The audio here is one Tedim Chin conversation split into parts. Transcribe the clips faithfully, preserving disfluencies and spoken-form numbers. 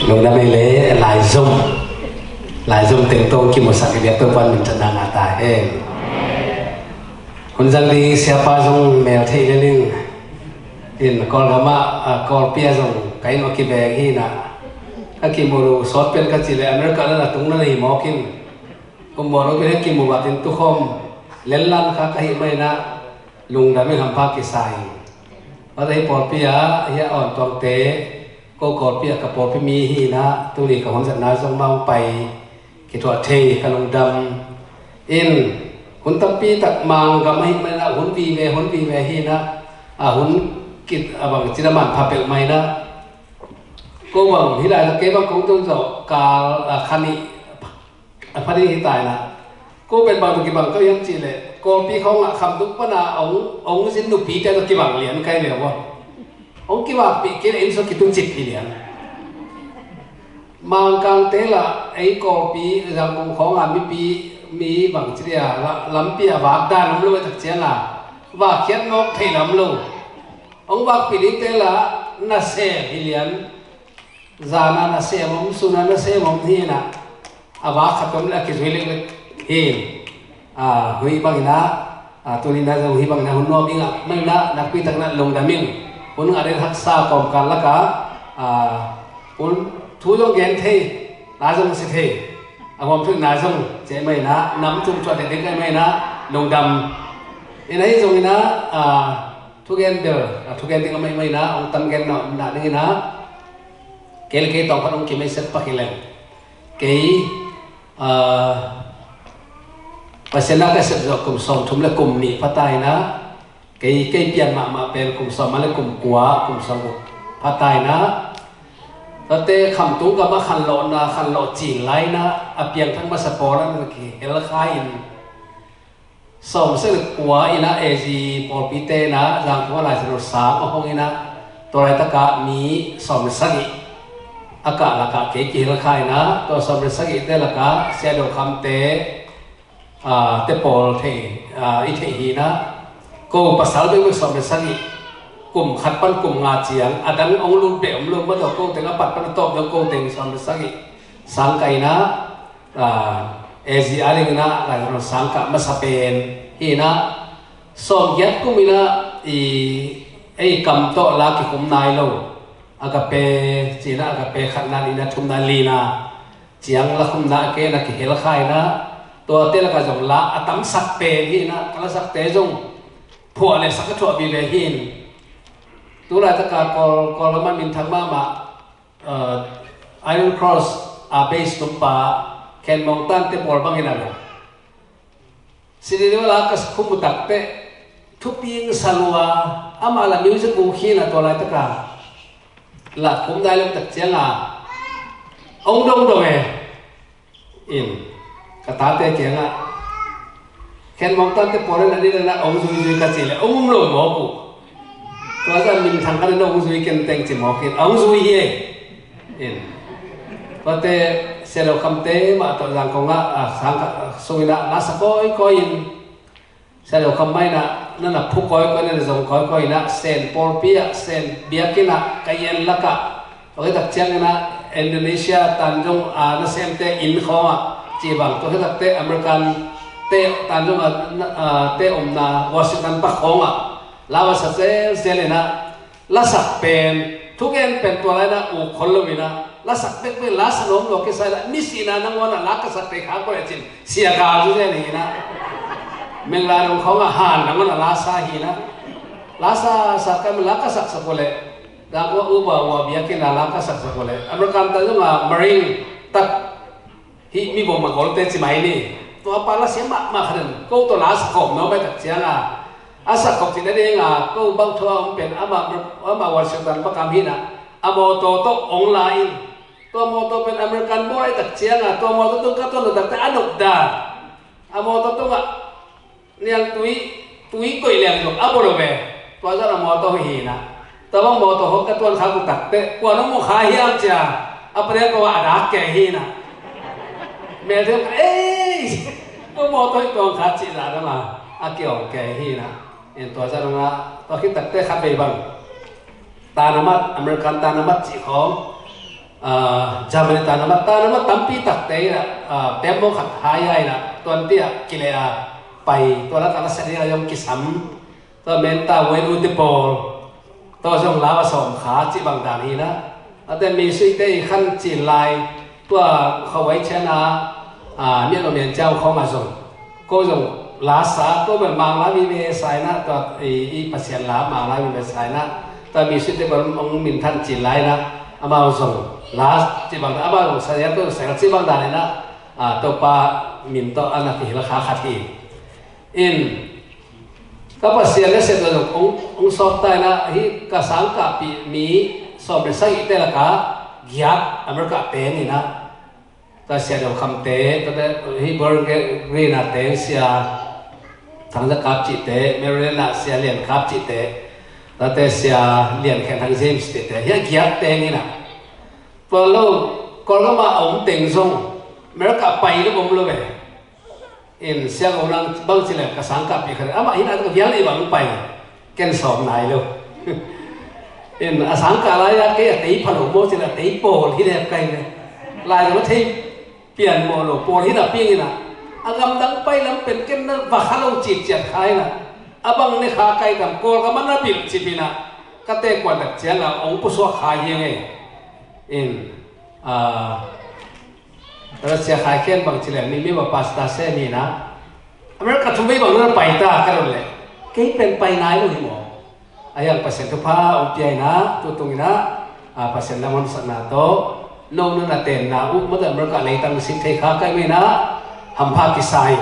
Lungdam ei le, laizom. Laizom teng tawh kimusak i biak Topa'n minthanna ngah ta hen. Hun zang ding siapa zong mel thei le ning. In Kawlgam ah, a, Kawlpi ah zong ka inn ah kibeng hi na. Ka kimu lo sawt pen ka cih leh America na na tung na hi mawk in. Kum mawk lo pen kimu vat in tukhawm lenlan kha ka hih mai na. Lungdam in hampha kisa hi. Vat a hi pawlpi ah hi a awn tuangte, ko Kawlpi ah ka pawlpi mi hi na, tuni ka hun zatna zong mah hong pai kithuah thei ka lungdam in, hun tampi tak Mangkam ahih manin ah hun vive hun vive hi na, a hun kit a bang cin a manpha peuhmah hi na, ko bang hi lai kei bang kong tun zawh kal a kha nih a pha ding hi ta hi na. Ko pen bang tawh kibang ka hiam cih leh Kawlpi khawng ah Khamtung pan a hong, hong zin nupite tawh kibang lian ka hi ve ua. Hong kivakpih kei leh inn sung kituncip hi lian. Mangkangte lah ei Kawlpi Zangkong khawng a mipi mi bang ci dia la, lampi a vak dan om lo, a tak ciang a vakkhiat nawk thei lam lo. Hong vakpih dingte lah nasem hi lian. Zan a nasem om, sun a nasem om hi na. A vak khat om leh a kizui leklek hi. A, hui bang hi na, a, tuni na zong hi bang hi na hun nuam i ngah mai na, nakpi tak na lungdam ing. Hun ngah den haksa kawmkal lak ah, a, hun thu zong gen thei, na zong si thei. A huam thu na zong ci mai na, nam thum cuah thei ding ka hi mai na, lungdam. Ina hi zong hi na, a, thugen bel, a, thugen ding a mai mai na, hong tam gen na, na ding hi na. Kei le kei tawng khat hong kimaiset pak hi leng. Kei, ah, Pasian na ka sep zawh kum sawmthum le kum nih pha ta hi na. Kei, kei pian mahmah pen kum sawm le kum kua, kum sawm pha ta hi na. Tate Khamtung gam a khanlawhna, khanlawh cin lai na, a piangthak masa pawl a na kihel kha in. Sawmsagih le kua in a A Z pawlpite in a Zangkong a Lai Siangtho sang a hong in a, tua laitak ah mi sawmsagih a kah lak ah kei kihel kha in a, tua sawmsagihte lak ah Sia Do Kham te, a, te pawl thei, a, i theih hi in a, ko pasal bekbek sawmsagih, kum khat pan kum nga ciang a dang hong lut beh om lo, ma tua ko teng a pat pan a tawp dong ko teng sawmsagih sang kah in a, a, A Z a ding in a Lai Siangtho sang kah masa pen hi in a, sawmgiat kum in a, i, ei kam tawh la kikhum nai lo. Agape ci in a, Agape khatna, nihna, thumna, lina ciang la khumna a kei in a kihel kha in a, tuate lak ah zong la a tamsak pen hi in a, ka lasakte zong phuah le sak a thuah vive hi in. Tu laitak a Kawl, Kawl lam ah minthang mahmah, uh, Iron Cross a bass tumpa Khen Mawng Tan te pawl bang in a lo. Sini ni la ka khum uh tak teh, thupi sa lua, amah la music uh khin a tua laitak a la khum nai lo tak ciang a, hong dong dong e. In, ka tate kiang ah, Khen Mawng Tan te pawl in a ding in a hong zui zui ka cih leh hong um lo mawk uh. Tua zah minthang khat in hong zui ken teng ci mawk in, hong zui hi ei. In, tuate Sia Do Kham te mah tawh Zangkong ah, a, sang khat sung in a la sa kawikawi in, Sia Do Kham mah in a, na na phu kawikawi, na na zong kawikawi in a, Sen pawlpi ah, Sen biakinn ah, ka inn lak ah, tua khit tak ciang in a, Indonesia tan zong, a, nasemte inn khawng ah, ci bang, tua khit tak teh American te tan zong a, na, a, te omna Washington park khawng ah, la va sa zelzel in a, lasak pen, thugen pen tua lai in a uk khol lo in a, lasak bekbek, la sa nuam lua kisa in a, ni sihna nangawn a la ka sak thei kha ko le cin, sia gal zu zen hi in a. Mengla dong khawng a han nangawn a la sa hi in a. La sa, sa ka, la ka sak sa ko le. Da ko uba wa biakinn a la ka sak sa ko le. American ta zong a Marine tak hih mi bawm a golte ci mai ni. Tua pa la sia mahmah khat in, ko tawh la sa khawm nuam mai tak ciang a, a sa khawm cih na ding a, ko bang thua om pen amah, amah Washington pakam hi in a, a mawtaw tawh hong la in. Tua mawtaw pen American bawl lai tak ciang a, tua mawtaw tung ka tuan lo tak teh a nop dan. A mawtaw tung ah, nial tui, tui koih liang zong a bawl lo ve. Tua zah a mawtaw hi hi in a. Tua bang mawtaw hong ka tuan kha ku tak teh, kua nong mu kha hiam ci a, a pariat ko a dak kei hi in a. Mel thiam ka, ei! Ko mawtaw hi tuang kha cih zah dong a, a kiawng kei hi in a. In tua zah dong a, tua khit tak teh khat vei bang. Tanamat, American tanamat cih khawng. Ah, Germany ta na mat, ta na mat tampi takte in ah, ah, tembaw khat hai a in ah, tuanti ah kileh a pai, tua lakah na sia ding a zong kisam. Tua menta wen u te pawl, tua zong lau a sawm kha cih bang dan hi na. A te mi suite i khan cin lai, tua khawai chiana, ah, mian lo mian ciau khawng a zong. Ko zong la sa, ko bel mang la mi ve sa in ah, tua i, i Pasian la mang la mi ve sa in ah, tua mi suite bel ong min than cin lai in ah, amau zong la cih bang, amau zong sa ya, ko zong sa cih bang dan in ah, ah, Topa min tawh a na kihilh kha khat hi. In, ka Pasian na sep zong ong, ong sawt ta in ah, hi ka sangkahpih mi sawm le sagihte lakah giat America teng in ah, ta Sia Dau Khamte, ta te hi Bowling Green a teng Sia Thang Za Kap cihte, Maryland a Sia Lian Kap cihte, ta te Sia Lian Khen Thang James cihte, hi a giat teng in ah. Tua lo, Kawlgam a om teng zong, America pai lo om lo ve. In, siang ong nang bang ci leng ka sangkahpih khat, amah hi na, tua vial i bang pai, ken sawm nai lo. In, a sangkah lai a kei a tei pha lo maw ci leng a tei pawl hi lep kai ve. Lai lo thei pian maw lo pawl hi na ping in ah. A gamdang pai lam pen ken na va kha lo cih ciat kha in ah. A bang ne kha kai gam Kawlgam a na bilh cip in ah. Ka te kuan tak ciang a ong pusuak kha hi ngei. In, ah, Russia khai khen bang ci leng mi, mi va pastor se mi na. America thum vei bang na pai ta ka run le. Kei pen pai nai lo hi maw. A hiang Pasian thupha ong pia in ah, tu tung in ah, a Pasian lam hon sakna tawh. No na na ten na u, mata America leitang sik thei kha kai mi na. Hampha kisai.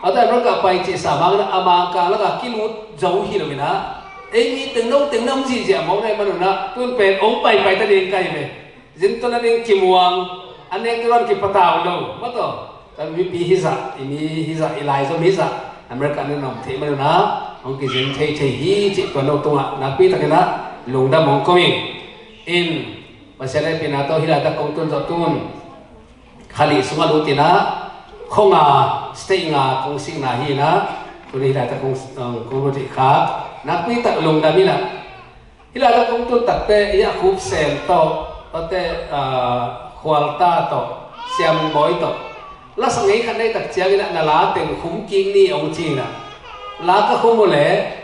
A ta America pai ci sa mang na, a mang ka laka kilut zo hi lo in ah. Ei mi teng no teng nam zi zi a mong na i man un ah, tun pen ong pai pai ta ding kai ve. Zin tawh na ding kimuang, a nek tuan kipatau lo, maw taw. Kan mipi hizah, i mi hizah, i lai zom hizah, America na nom thei man un ah, hong kizin thei thei hi, cih tua no tungah, nakpi takin ah, lungdam hong ko ing. In, Pasian hehpihna tawh hi laitak kong tun zawh tun, kha nih sungah lut in ah, khong a, state nga kong sikna hi in ah, tuni hi laitak kong, kong lut hi kha, nakpi tak lungdam in ah. Hi laitak kong tun takte, i a khup sen tawh, tate, ah, khualta tawh, siambawi tawh. Lasa ngei khat nei tak ciangin ah na la teng khum kik ni ong ci in ah. La ka khum uh leh,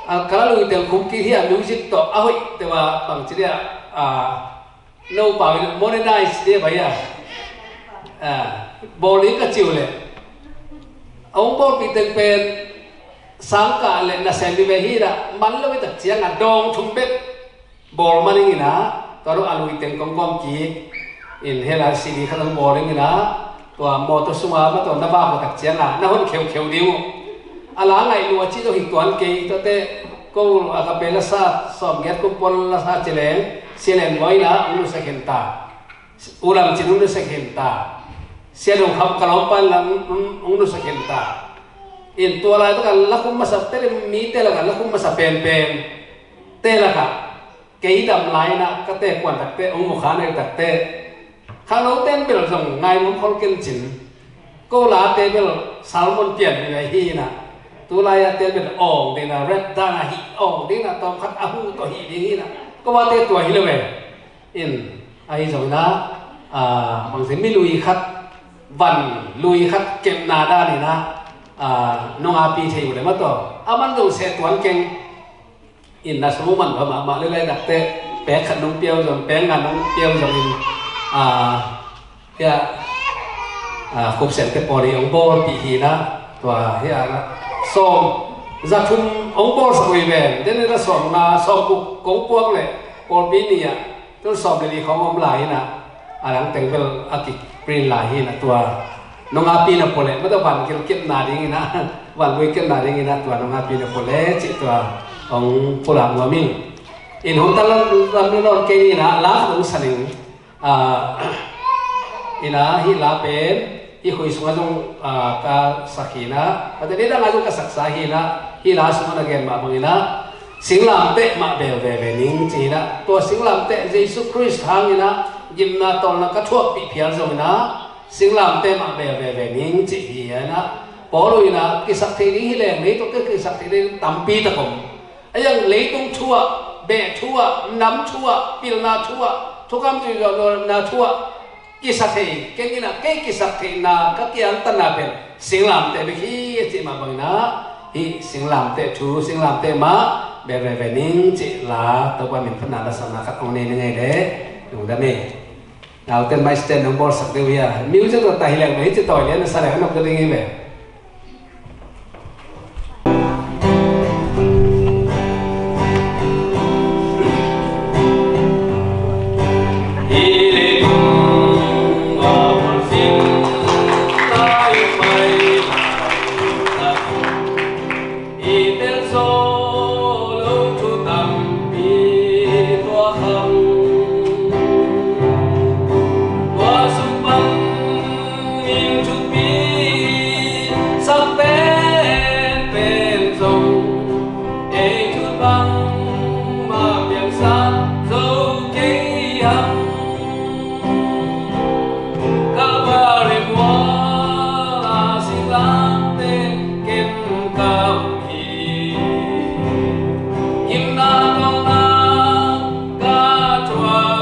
ah, ka la lui teng khum kik hi a music tawh, a hoih teuh a bang ci dia, ah, no pau in modernize dia bai a. Ah, bawl in ka ci uh leh. A ong bawlpih teng pen, sangkah le nasem hi ve hi dah, man lo hi tak ciang a dawng thum bek bawl man ing in ah, tua lo a lui teng kong gawm kik in hela C D khat hong bawl ing in ah, tua mawtaw sungah mah tua na vak uh tak ciang a, na hon kheukheu ding uh. A la ngaih lua cih tawh hi tuan kei, tuate ko a ka pe lasa, sawm giat kum pon lasa ci leng, sialen bawi in ah, ung lu sa khen ta. Ulam cin ung na sek hen ta. Sia dong kham ka lawmpan lam ung na sek hen ta. In tua lai taka lakhum masa te le mi te laka lakhum masa penpen. Te laka kei dam lai na ka te kuan takte ung mukha nei takte. Khangno ten bel zong ngai mum khol ken cin. Ko la te bel salmon pian ni lai hi na. Tu lai a te bel ong ding na ret dan a hi ong ding na tawm khat a hu to hi ding hi na. Ko wa te tua hi lo ve. In, ahi zongin ah, ah, bangzia mi lui khat, van lui khat kepna danin ah, ah, nong api thei uh le mah tawh. A man zong seh tuan keng. In na sung man pha mahmah le lai dakte, pek khat nong pia uh zong, pek nga nong pia uh zong in, ah, hia, ah, khup siangte pawl i ong bawlpih hi na, tua hia na, sawm, za thum ong bawl sak uh hi ven, den na sawm nga, sawm kuk kong puak le, pawlpi ni ah, Tun sawm le li khawng om lai hi na, a dang teng bel a kiprint lai hi na tua. Nong api na pua le, mata van gil kepna ding hi na, van lui kepna ding hi na tua nong api na pua le, cih tua hong pulak nuam ing. In hong tal lam le lawn kei ni na, la khat hong sa ning. Ah, hi na, hih la pen, hih khui sungah zong, ah, ka sak hi na, mata ni dangah zong ka saksa hi na, hih la sungah na gen mah bang hi na, Singlamteh mah bel veve ning ci hi na. Tua singlamteh Jesu Khrist hangin ah gimna tawlna ka thuakpih phial zongin ah singlamteh mah bel veve ning ci hi na. Paul in ah kisak thei ding hi leng, lei tawh ka kisak thei ding tampi tak om. A yang leitung thu ah, beh thu ah, nam thu ah, pilna thu ah, Thukham zui zawh loh na thu ah kisak thei, kei in ah kei kisak theihna ka kiangtanna pen singlamteh bek hi a cih mah bangin ah, hih singlamteh thu, singlamteh mah bel veve ning cih la, Topa min phatna lasakna khat hong nei ning ei leh lungdam hi. Nauten mai stand hong bawlsak deuh hi a, music tawh ta hi leng mah hi ci tawi lian a sa leng a nop ding hi ve. Tua sung pan in thupi sak penpen zong, ei thu bangmah piangsak zo kei hang. Kalvari mual a singlamteh ken ka um hi. Gimna tawlna ka thuak